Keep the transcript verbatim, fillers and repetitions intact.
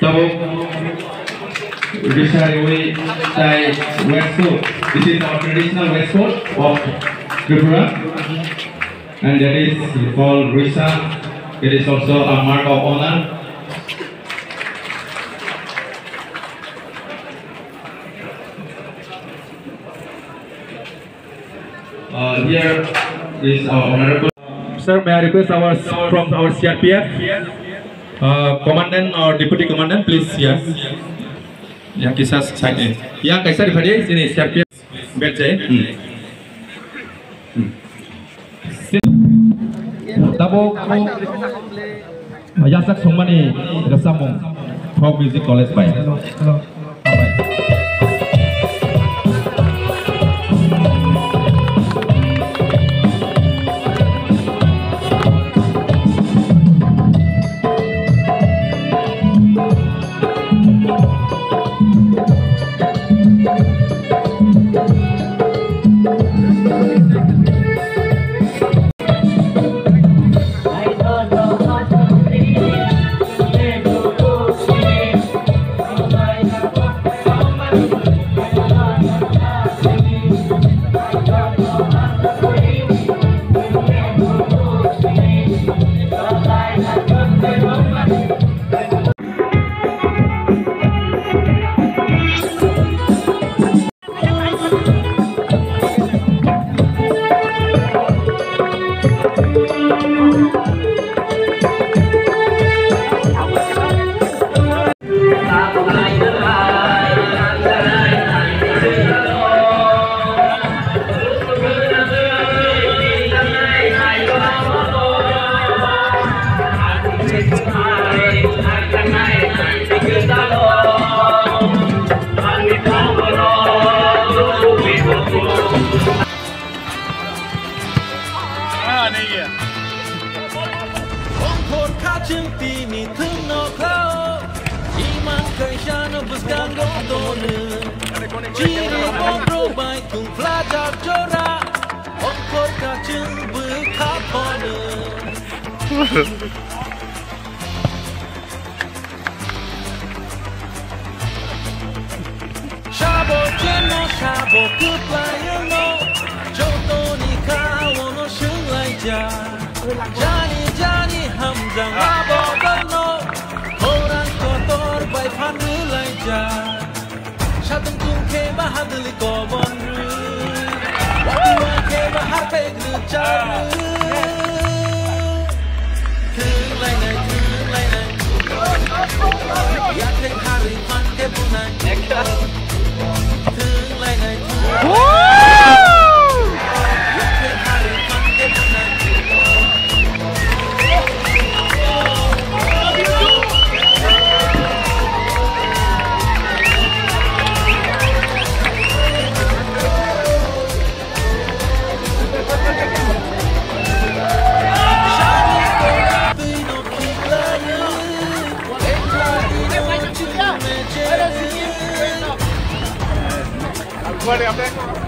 Tabuk Risa Rewi tai waistcoat. This is our traditional waistcoat of Tripura, and that is called Risa. It is also a mark of honor. Uh, here is our honorable. Sir, may I request our, from our C R P F, uh, commandant or deputy commandant, please, yeah. Yang kisa side, yang kaisa rifadi sini C R P F. Bed jai. Hmm. Hmm. Tabuk. Yasak songmani rwchapmung Folk Music College bai. Ongkhor kaching tini thwngno khlao, imang kaisano bwskango tono. Chiri bobrok bai thungphlajak jora, ongkhor kaching bwkha bono. Sabo cheno sabo kwplaino, jotoni kaono swnglaijak. Jani jani hamjak abo borno, khorang kotor bai phan rwlaijak. Satung tung khe bahadwlwi kobon rw, watwi wai khe bahar pek rwchar rw. Thwnglainai, thwnglainai. Yathek harwi phan khe bunai. Thwnglainai, thwnglainai. Yathek harwi phan khe bunai. What happened?